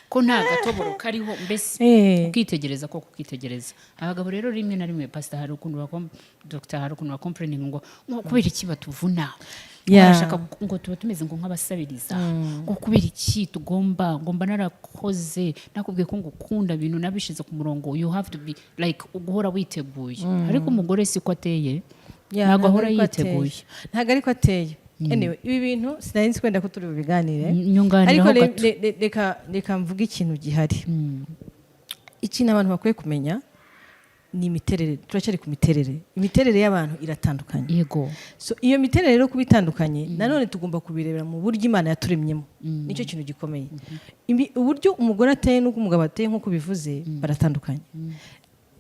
Speaker 2: ko nta gatoboro kariho mbese, ukitegereza ko ukitegereza. Abagabo rero rimwe na rimwe, pastor, hari ukuntu bakom, doctor, hari ukuntu bacomplaining ngo kubera iki batuvuna? Barashaka ngo tuba tumeze ngo nk'abasabiriza, ngo kubera iki tugomba ngomba narakoze, nakubwiye ko ngukunda, ibintu nabishize ku murongo, you have to be like guhora witeguye. Ariko umugore siko ateye.
Speaker 1: Yeah,
Speaker 2: ntabwo ahora
Speaker 1: ariko ateye.
Speaker 2: yiteguye.
Speaker 1: Ntabwo ariko ateye. Anyway, ibi bintu sinari nzi kwenda ko turi bubiganire,
Speaker 2: Nyunganiraho
Speaker 1: ariko
Speaker 2: gato.
Speaker 1: reka mvuge ikintu gihari. Ikintu abantu bakwiye kumenya ni imiterere. Turacyari ku miterere. Imiterere y'abantu iratandukanye. So iyo miterere rero kuba itandukanye, nanone tugomba kubirebera mu buryo Imana yaturemyemo. Nicyo kintu gikomeye. Uburyo umugore ateye n'uko umugabo ateye, nk'uko bivuze, baratandukanye.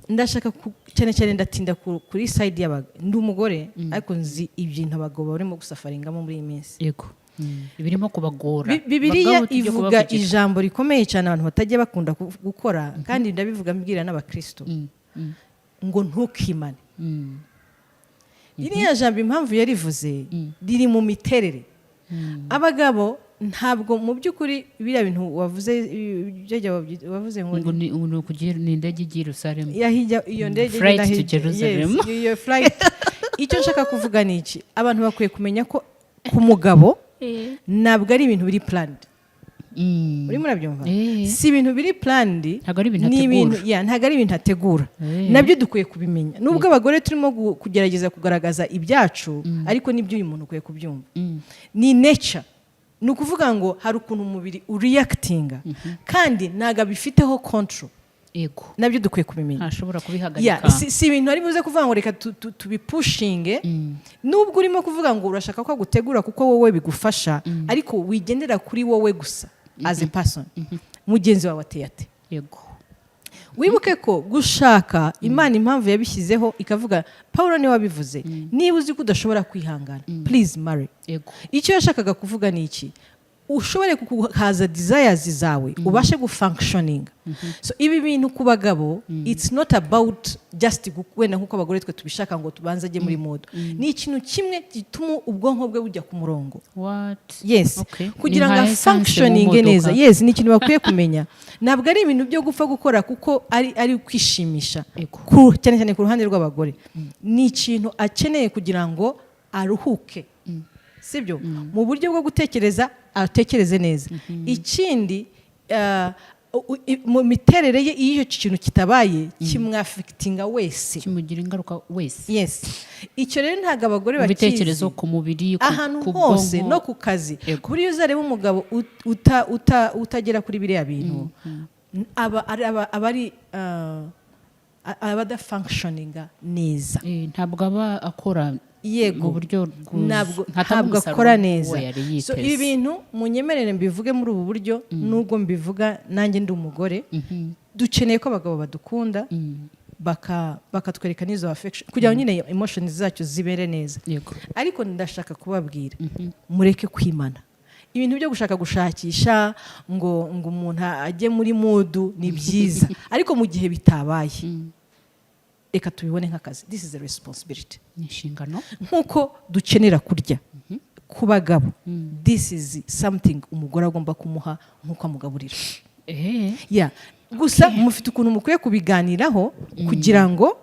Speaker 1: Ndashaka cyane cyane ndatinda kuri side y'abagabo. Ndi umugore, ariko nzi ibintu abagabo barimo gusufferinga mo muri iyi minsi.
Speaker 2: Yego, ibirimo kubagora.
Speaker 1: Bibiliya
Speaker 2: Bagabo, tujye
Speaker 1: ivuga
Speaker 2: kubavugira.
Speaker 1: ijambo rikomeye cyane abantu batajya bakunda gukora, kandi ndabivuga mbwira n'abakristo, ngo ntukimane. Ririya jambo, impamvu yarivuze, riri mu miterere. Abagabo ntabwo mu by'ukuri biriya bintu wavuze, ibyo wavuze ngo
Speaker 2: Ngo ni ukugira ni indege igiye i Yerusalemu.
Speaker 1: Yahijya iyo ndege.
Speaker 2: Flight
Speaker 1: igenda
Speaker 2: to Jerusalem.
Speaker 1: Yes, iyo flight. Icyo nshaka kuvuga ni iki: abantu bakwiye kumenya ko ku mugabo ntabwo ari ibintu biri planned. Urimo urabyumva?
Speaker 2: Eh.
Speaker 1: Si ibintu biri planned.
Speaker 2: Ntabwo ari ibintu
Speaker 1: Ni ibintu
Speaker 2: ategura.
Speaker 1: Yeah, ntabwo ari ibintu ategura. Nabyo dukwiye kubimenya, nubwo abagore turimo kugerageza kugaragaza ibyacu, ariko nibyo uyu muntu ukwiye kubyumva. Ni nature. Ni ukuvuga ngo hari ukuntu umubiri ureactinga, kandi ntabwo abifiteho control. Nabyo dukwiye kubimenya.
Speaker 2: Ntashobora kubihagarika.
Speaker 1: Si ibintu ari buze kuvuga ngo reka tubipushinge. Nubwo urimo kuvuga ngo urashaka ko agutegura kuko wowe bigufasha, ariko wigendera kuri wowe gusa as a person. Mugenzi wawe ateye ate? Wibuke ko gushaka, Imana impamvu yabishyizeho ikavuga, Paul niwe wabivuze: "Niba uzi ko udashobora kwihangana, please marry." Icyo yashakaga kuvuga ni iki? Ushobore kuhaza desires zawe, ubashe gufunctioninga. So ibi bintu ku bagabo, it's not about just wenda nk'uko abagore twe tubishaka, ngo tubanze ajye muri mood. Ni ikintu kimwe gituma ubwonko bwe bujya ku murongo.
Speaker 2: What?
Speaker 1: Yes. Kugira
Speaker 2: Ni
Speaker 1: ngo
Speaker 2: nka essence mu
Speaker 1: afunctioninge neza.
Speaker 2: modoka.
Speaker 1: Yes, ni ikintu bakwiye kumenya. Ntabwo ari ibintu byo gupfa gukora kuko ari kwishimisha. Cyane cyane ku ruhande rw'abagore, ni ikintu akeneye kugira ngo aruhuke, sibyo, mu buryo bwo gutekereza, atekereze neza. Ikindi, mu miterere ye, iyo icyo kintu kitabaye, kimwaffectinga wese.
Speaker 2: Kimugira ingaruka wese.
Speaker 1: Yes, icyo rero ntabwo abagore
Speaker 2: Mu bitekerezo,
Speaker 1: bakizi.
Speaker 2: ku mubiri,
Speaker 1: Ahantu
Speaker 2: ku
Speaker 1: hose,
Speaker 2: bwonko.
Speaker 1: no ku kazi. Buriya uzareba umugabo utagera kuri biriya bintu, aba adafunctioninga neza.
Speaker 2: Ntabwo aba akora mu buryo
Speaker 1: Ntabwo
Speaker 2: ntatanga
Speaker 1: ntabwo
Speaker 2: umusaruro
Speaker 1: akora
Speaker 2: uwo
Speaker 1: neza.
Speaker 2: yari
Speaker 1: So
Speaker 2: yiteze.
Speaker 1: ibi bintu munyemerere mbivuge muri ubu buryo, nubwo mbivuga nanjye ndi umugore. Dukeneye ko abagabo badukunda, bakatwereka n'izo affection, kugira ngo nyine emotions zacu zibere neza. Ariko ndashaka kubabwira, mureke kwimana. Ibintu byo gushaka gushakisha ngo umuntu ajye muri mood ni byiza, ariko mu gihe bitabaye, reka tubibone nk'akazi. This is a responsibility.
Speaker 2: Ni inshingano.
Speaker 1: Nk'uko dukenera kurya, ku bagabo this is something umugore agomba kumuha nk'uko amugaburira. Yeah. Gusa mufite ukuntu mukwiye kubiganiraho kugira ngo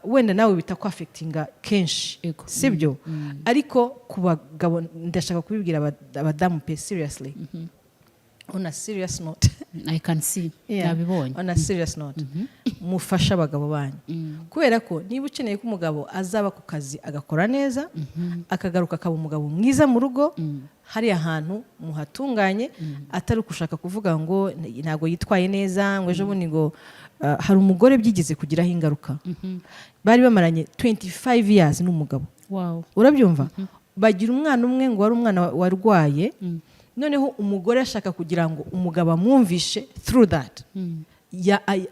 Speaker 1: wenda nawe bitakwaffectinga kenshi. Sibyo? Ariko ku bagabo, ndashaka kubibwira abadamu pe, seriously. On a serious note,
Speaker 2: I can see. Nabibonye.
Speaker 1: On a serious note, mufashe abagabo banyu, kubera ko niba ukeneye ko umugabo azaba ku kazi agakora neza, akagaruka akaba umugabo mwiza mu rugo, hariya hantu muhatunganye, atari ukushaka kuvuga ngo ntabwo yitwaye neza, ngo ejo bundi ngo hari umugore byigeze kugiraho ingaruka, bari bamaranye 25 years n'umugabo. Urabyumva, bagira umwana umwe, ngo wari umwana warwaye. Noneho umugore ashaka kugira ngo umugabo amwumvishe through that,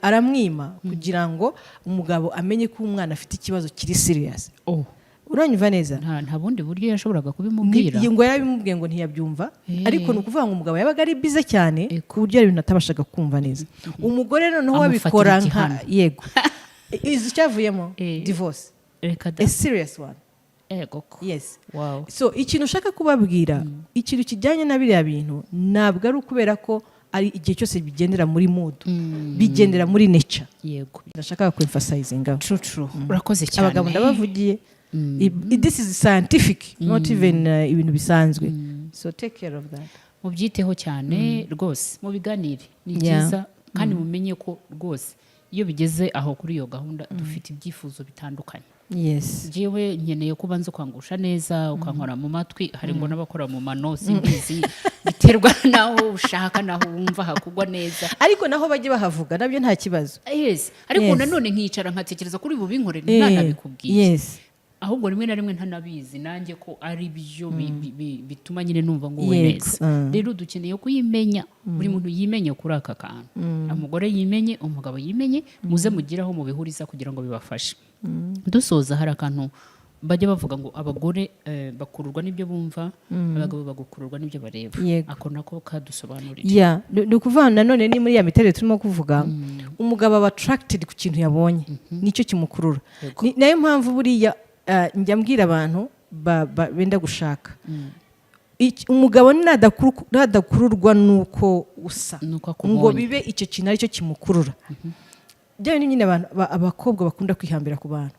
Speaker 1: aramwima kugira ngo umugabo amenye ko umwana afite ikibazo kiri serious.
Speaker 2: Oh.
Speaker 1: Uranyumva neza?
Speaker 2: Nta bundi buryo yashoboraga kubimubwira?
Speaker 1: Ngo yarabimubwiye, ngo ntiyabyumva. Ariko ni ukuvuga ngo umugabo yabaga ari bize cyane ku buryo hari ibintu atabashaga kumva neza. Umugore noneho
Speaker 2: Amufatira
Speaker 1: abikora nka
Speaker 2: igihano.
Speaker 1: Yego, izi icyavuyemo divorce.
Speaker 2: Reka da.
Speaker 1: A serious one.
Speaker 2: Ego ko.
Speaker 1: Yes. So ikintu ushaka kubabwira, ikintu kijyanye na biriya bintu, ntabwo ari ukubera ko ari igihe cyose bigendera muri mood, bigendera muri nature. Ndashaka kwemphasizinga.
Speaker 2: True, urakoze cyane.
Speaker 1: Abagabo ndabavugiye. This is scientific, not even ibintu bisanzwe, so take care of that.
Speaker 2: Mubyiteho cyane rwose, mubiganire, ni byiza, kandi mumenye ko rwose iyo bigeze aho kuri iyo gahunda dufite ibyifuzo bitandukanye. Njyewe nkeneye ko ubanza ukangusha neza, ukankora mu matwi, hari ngo n'abakora mu mano, simbizi, biterwa n'aho ushaka, n'aho wumva hakugwa neza.
Speaker 1: Ariko naho bajye bahavuga, nabyo nta kibazo.
Speaker 2: Yes, ariko nanone nkicara nkatekereza kuri bubinkorere ntanabikubwiye, ahubwo rimwe na rimwe ntanabizi nanjye ko ari byo bituma nyine numva nguwe neza. Rero dukeneye kuyimenya, buri muntu yimenye kuri aka kantu, umugore yimenye, umugabo yimenye, muze mugire aho mubihuriza kugira ngo bibafashe. Dusoza, hari akantu bajya bavuga ngo abagore bakururwa n'ibyo bumva, abagabo bagakururwa n'ibyo bareba. Ako nako kadusobanurira.
Speaker 1: Yeah, ni ukuvuga nanone ni muri ya miterere turimo kuvuga, umugabo aba attracted ku kintu yabonye, nicyo kimukurura. Nayo mpamvu buriya njya mbwira abantu benda gushaka, umugabo nadakururwa n'uko usa,
Speaker 2: nuko
Speaker 1: ngo
Speaker 2: akubonye,
Speaker 1: bibe icyo kintu aricyo kimukurura, bya bintu nyine abantu abakobwa bakunda kwihambira ku bantu,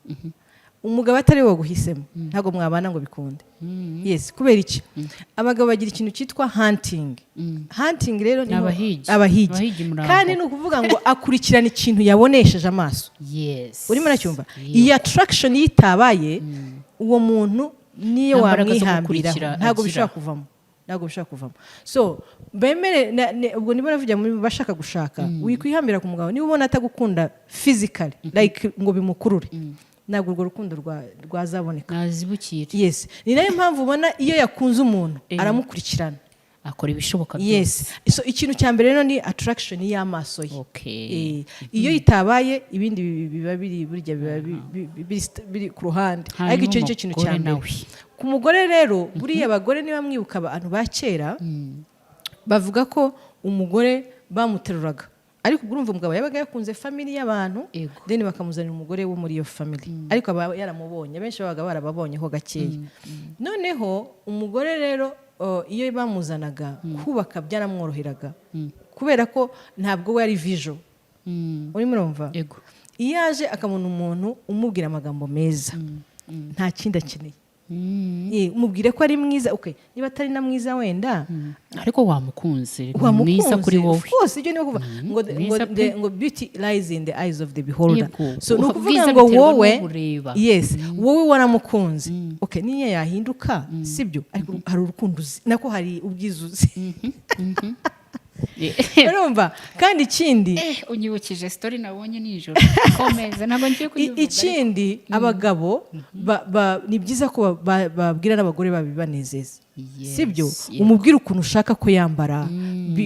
Speaker 1: umugabo atari we waguhisemo, ntabwo mwabana ngo bikunde. Yes, kubera iki? Abagabo bagira ikintu cyitwa hunting. Hunting rero
Speaker 2: Ni abahigi.
Speaker 1: Abahigi.
Speaker 2: Abahigi muri
Speaker 1: Kandi
Speaker 2: aho.
Speaker 1: ni ukuvuga ngo akurikirana ikintu yabonesheje amaso. Urimo uracyumva? Iyi attraction iyo itabaye, uwo muntu niyo
Speaker 2: Nta mbaraga zo
Speaker 1: wamwihambiraho,
Speaker 2: gukurikira
Speaker 1: ntabwo
Speaker 2: agira.
Speaker 1: bishobora kuvamo, ntabwo bishobora kuvamo. So bemere ubwo niba navugira muri bashaka gushaka, wikwihambira ku mugabo niba ubona atagukunda physically, like ngo bimukurure, ntabwo urwo rukundo rwazaboneka.
Speaker 2: Nazibukire.
Speaker 1: Yes, ni nayo mpamvu ubona iyo yakunze umuntu aramukurikirana,
Speaker 2: akora ibishoboka byose.
Speaker 1: Yes, so ikintu cya mbere rero ni attraction y'amaso ye. Iyo itabaye, ibindi biba biri, burya biba biri ku ruhande.
Speaker 2: Hanyuma
Speaker 1: Ariko icyo nicyo kintu cya
Speaker 2: umugore
Speaker 1: mbere.
Speaker 2: nawe.
Speaker 1: Ku mugore rero, buriya abagore, niba mwibuka abantu ba kera bavuga ko umugore bamuteruraga, ariko ubwo urumva umugabo yabaga yakunze family y'abantu, then bakamuzanira umugore wo muri iyo family, ariko aba yaramubonye, abenshi babaga barababonyeho gakeya. Noneho umugore rero, iyo bamuzanaga kubaka byaramworoheraga, kubera ko ntabwo we ari visual. Urimo urumva?
Speaker 2: Yego.
Speaker 1: Iyo aje akabona umuntu umubwira amagambo meza, nta kindi akeneye. Umubwire ko ari mwiza, okay, niba atari na mwiza wenda,
Speaker 2: Ariko wamukunze, ni
Speaker 1: wamukunze.
Speaker 2: mwiza kuri wowe.
Speaker 1: Of course, ibyo niyo kuvuga ngo
Speaker 2: Mwiza pe.
Speaker 1: Ngo beauty lies in the eyes of the beholder. So ni ukuvuga
Speaker 2: Ubwiza
Speaker 1: ngo
Speaker 2: biterwa
Speaker 1: wowe,
Speaker 2: n'ubureba.
Speaker 1: yes, wowe waramukunze, okay, niyo yahinduka sibyo, ariko hari urukundo uzi, nako hari ubwiza uzi. Urumva? Kandi ikindi,
Speaker 2: Unyibukije story nabonye nijoro, komeza, ntabwo ngiye kuyivuga.
Speaker 1: Ikindi, abagabo ni byiza ko babwira n'abagore babo bibanezeza. Sibyo? Umubwire ukuntu ushaka ko yambara,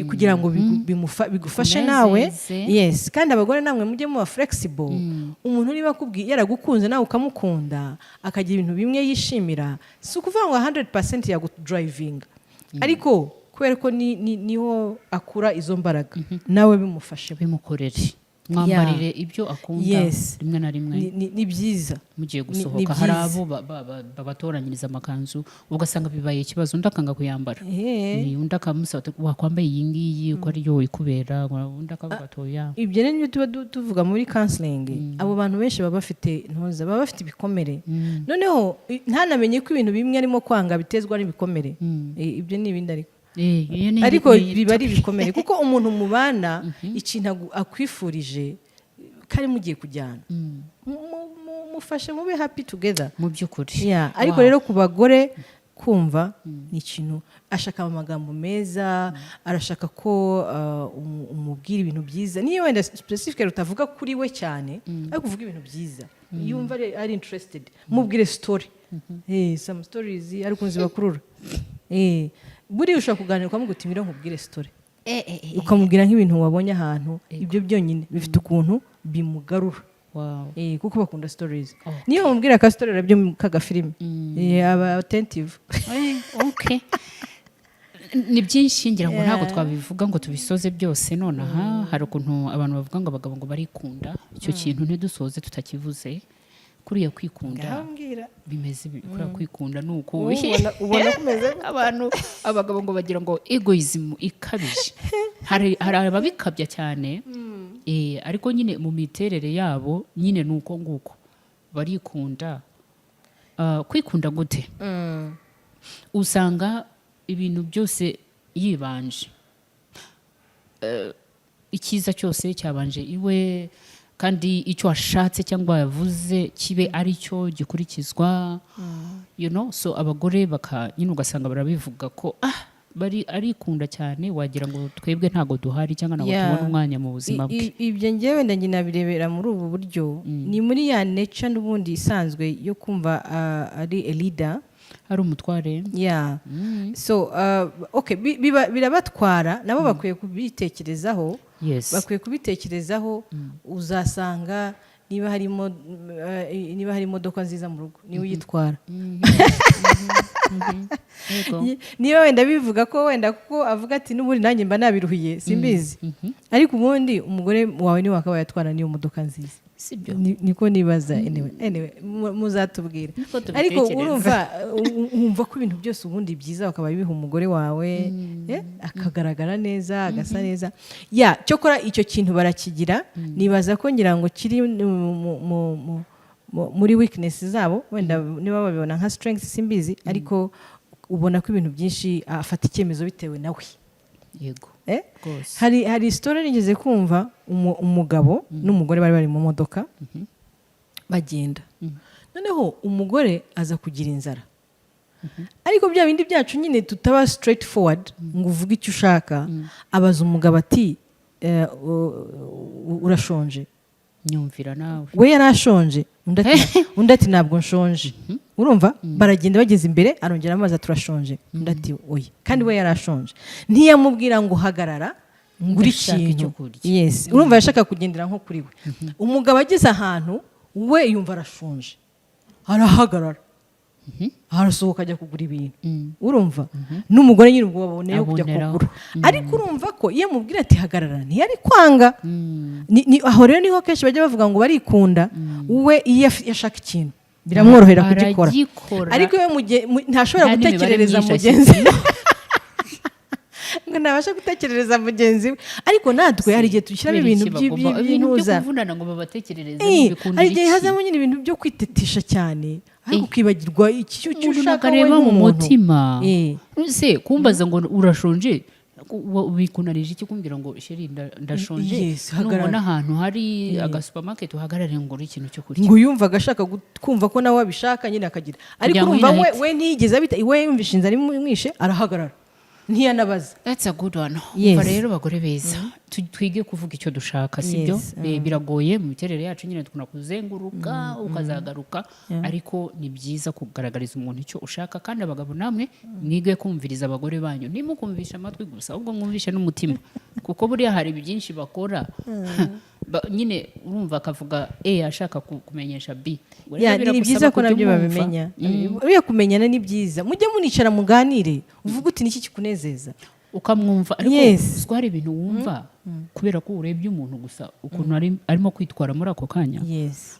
Speaker 1: kugira ngo bigufashe nawe.
Speaker 2: Bikunezeze.
Speaker 1: Yes, kandi abagore namwe mujye muba flexible. Umuntu niba akubwiye yaragukunze, nawe ukamukunda, akagira ibintu bimwe yishimira, si ukuvuga ngo 100% yagudrivinga, ariko kubera ko niho akura izo mbaraga, nawe bimufashe.
Speaker 2: Bimukorere, mwambarire ibyo akunda rimwe na rimwe.
Speaker 1: Ni byiza.
Speaker 2: Mugiye
Speaker 1: Ni
Speaker 2: gusohoka, hari
Speaker 1: byiza.
Speaker 2: abo babatoranyiriza amakanzu, ugasanga bibaye ikibazo, undi akanga kuyambara. Undi akamusaba ati, wakwambaye iyi ngiyi uko ariyo ikubera, undi akavuga ati oya.
Speaker 1: Ibyo rero nibyo tuba tuvuga muri counseling. Abo bantu benshi baba bafite ntuza, baba bafite ibikomere, noneho ntanamenye ko ibintu bimwe arimo kwanga bitezwa n'ibikomere. Ibyo ni ibindi ariko.
Speaker 2: Iyo ni
Speaker 1: Ariko biba ari ibikomere, kuko umuntu mubana, ikintu akwifurije kari mugiye kujyana, mufashe mube happy together.
Speaker 2: Mu by'ukuri.
Speaker 1: Yeah, ariko rero ku bagore, kumva ni ikintu ashaka, amagambo meza, arashaka ko umubwira ibintu byiza. Niyo wenda specific utavuga kuri we cyane, ariko uvuga ibintu byiza yumva ari interested. Mubwire story, some stories ariko zibakurura. Buriya ushobora kuganira ukamubwira uti: "Ngwino nkubwire story," ukamubwira nk'ibintu wabonye ahantu. Ibyo byonyine bifite ukuntu bimugarura. Kuko bakunda stories. Niyo bamubwira ka story arabyo kagafilime, aba attentive.
Speaker 2: Okay, ni byinshi, ngira ngo ntabwo twabivuga ngo tubisoze byose nonaha. Hari ukuntu abantu bavuga ngo abagabo ngo barikunda. Icyo kintu ntidusoze tutakivuze. Kuriya kwikunda
Speaker 1: Ngambwira.
Speaker 2: bimeze kuriya kwikunda ni uku.
Speaker 1: Wowe ubona kumeze gute?
Speaker 2: Abantu, abagabo ngo bagira ngo egoism ikabije. Hari ababikabya cyane, ariko nyine mu miterere yabo nyine ni uko nguko barikunda. Ah, kwikunda gute? Usanga ibintu byose yibanje, icyiza cyose cyabanje iwe, kandi icyo ashatse cyangwa yavuze kibe ari cyo gikurikizwa. So abagore baka nyine ugasanga barabivuga ko bari arikunda cyane, wagira ngo twebwe ntabwo duhari cyangwa ntabwo tubona umwanya mu buzima bwe.
Speaker 1: Ibyo ngewe wenda njye nabirebera muri ubu buryo: ni muri ya nature n'ubundi isanzwe yo kumva ari a leader,
Speaker 2: ari umutware.
Speaker 1: Yeah, so okay, birabatwara nabo bakwiye kubitekerezaho. Bakwiye kubitekerezaho. Uzasanga niba hari imodoka nziza mu rugo, niwe uyitwara. Niba wenda bivuga ko wenda kuko avuga ati: "N'ubundi nanjye mba nabiruhiye," simbizi, ariko ubundi umugore wawe niwe wakabaye atwara n'iyo modoka nziza.
Speaker 2: Sibyo?
Speaker 1: Niko nibaza. Anyway, muzatubwira.
Speaker 2: Niko
Speaker 1: Ariko
Speaker 2: tubitekereza.
Speaker 1: urumva, wumva ko ibintu byose ubundi byiza bakaba biha umugore wawe, akagaragara neza, agasa neza. Ya, cyokora icyo kintu barakigira. Nibaza ko ngira ngo kiri muri weakness zabo, wenda niba babibona nka strength simbizi, ariko ubona ko ibintu byinshi afata icyemezo bitewe nawe. Eh?
Speaker 2: Rwose.
Speaker 1: Hari story nigeze kumva, umugabo n'umugore bari mu modoka bagenda, noneho umugore aza kugira inzara. Ariko bya bindi byacu nyine tutaba straight forward ngo uvuge icyo ushaka, abaza umugabo ati: "Urashonje?"
Speaker 2: Nyumvira nawe.
Speaker 1: We yari ashonje, undi ati: "Ntabwo nshonje." Urumva, baragenda, bageze imbere arongera amazi: "Turashonje?" Undi ati: "Oya." Kandi we yari ashonje. Ntiyamubwira ngo: "Hagarara ngure
Speaker 2: Ndashaka
Speaker 1: ikintu."
Speaker 2: icyo kurya.
Speaker 1: Yes, urumva yashaka kugendera nko kuri we. Umugabo ageze ahantu, we yumva arashonje, arahagarara, arasohoka ajya kugura ibintu. Urumva n'umugore nyine ubwo baboneyeho kujya
Speaker 2: Aboneraho.
Speaker 1: kugura. Ariko urumva ko iyo amubwira ati: "Hagarara," ntiyari kwanga. Aho rero niho kenshi bajya bavuga ngo barikunda. We iyo yashaka ikintu biramworohera kugikora.
Speaker 2: Aragikora.
Speaker 1: Ariko iyo ntashobora
Speaker 2: Nta n'imibare
Speaker 1: gutekerereza
Speaker 2: myinshi
Speaker 1: mugenzi we, ngo ntabasha gutekerereza mugenzi we. Ariko natwe hari igihe dushyiramo
Speaker 2: Kubera
Speaker 1: ibintu
Speaker 2: iki bagomba ibintu byo
Speaker 1: by'intuza
Speaker 2: kuvunana ngo babatekerereze? Mubikundira
Speaker 1: Hari igihe
Speaker 2: iki?
Speaker 1: hazamo nyine ibintu byo kwitetisha cyane, ariko ukibagirwa icyo icyo
Speaker 2: Umuntu
Speaker 1: ushaka wowe
Speaker 2: akareba mu
Speaker 1: nk'umuntu.
Speaker 2: mutima. Se kumbaza ngo urashonje, bikunanije iki kumbwira ngo: "Chéri, ndashonje"?
Speaker 1: Yes, hagarara.
Speaker 2: Nubona ahantu hari agasupamaketi uhagarare ngo ure ikintu cyo kurya.
Speaker 1: Ngo yumvaga ashaka kumva ko nawe abishaka nyine, akagira, ariko
Speaker 2: Kugira ngo
Speaker 1: urumva
Speaker 2: nyine
Speaker 1: we
Speaker 2: ahite.
Speaker 1: We ntiyigeze abita, we yumvishe inzara imwishe arahagarara, ntiyanabaza.
Speaker 2: That's a good one.
Speaker 1: Yes.
Speaker 2: Umva rero, bagore beza, twige kuvuga icyo dushaka, sibyo?
Speaker 1: Yes.
Speaker 2: Biragoye mu miterere yacu nyine, dukunda kuzenguruka ukazagaruka, ariko ni byiza kugaragariza umuntu icyo ushaka. Kandi abagabo namwe mwige kumviriza abagore banyu, ntimukumvishe amatwi gusa, ahubwo mwumvishe n'umutima, kuko buriya hari byinshi bakora nyine urumva akavuga A ashaka kumenyesha B. Ubwo rero
Speaker 1: Ya, ni
Speaker 2: biragusaba
Speaker 1: byiza ko
Speaker 2: kujya
Speaker 1: nabyo
Speaker 2: umwumva.
Speaker 1: babimenya. Buriya kumenyana ni byiza. Mujye municara muganire, uvuge uti: "Niki kikunezeza?"
Speaker 2: Ukamwumva ariko. Uziko hari ibintu wumva kubera ko urebye umuntu gusa ukuntu arimo kwitwara muri ako kanya?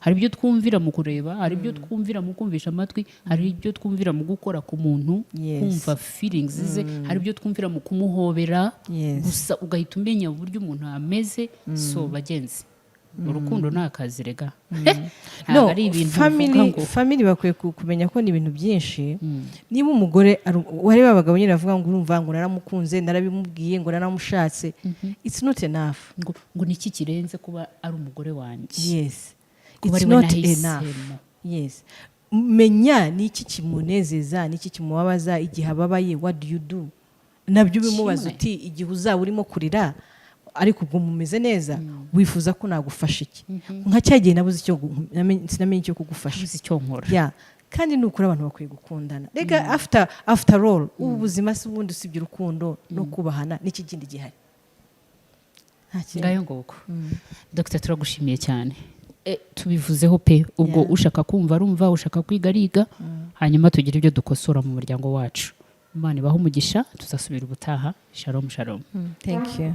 Speaker 2: Hari ibyo twumvira mu kureba, hari ibyo twumvira mu kumvisha amatwi, hari ibyo twumvira mu gukora ku muntu, kumva feelings ze, hari ibyo twumvira mu kumuhobera gusa, ugahita umenya uburyo umuntu ameze. So bagenzi, Urukundo ni akazi rega,
Speaker 1: No,
Speaker 2: ntabwo ari ibintu
Speaker 1: family,
Speaker 2: uvuga ngo
Speaker 1: family bakwiye kumenya ko ni ibintu byinshi. Niba umugore wareba abagabo nyine bavuga ngo urumva ngo naramukunze, narabimubwiye, ngo naramushatse, it's not enough.
Speaker 2: Ngo niki kirenze kuba ari umugore wanjye?
Speaker 1: Yes.
Speaker 2: Kuba
Speaker 1: It's
Speaker 2: ari we
Speaker 1: not enough.
Speaker 2: nahisemo.
Speaker 1: Yes, menya niki kimunezeza, niki kimubabaza. Igihe ababaye, what do you do? Nabyo ubimubaza.
Speaker 2: Kimwe.
Speaker 1: Uti igihe uzaba urimo kurira ariko ubwo mumeze neza, wifuza ko nagufasha iki? Nka cya gihe nabuze icyo sinamenye icyo kugufasha.
Speaker 2: Uzi icyo nkora.
Speaker 1: Ya, kandi ni ukuri abantu bakwiye gukundana rega. After all, ubu buzima si ubundi usibye urukundo no kubahana n'iki kindi gihari? Nta kindi.
Speaker 2: Ngayo nguko. Dr, turagushimiye cyane. Tubivuzeho pe. Ubwo ushaka kumva arumva, ushaka kwiga ariga, hanyuma tugira ibyo dukosora mu muryango wacu. Imana ibahe umugisha, tuzasubira ubutaha. Shalom, shalom.
Speaker 1: Thank you.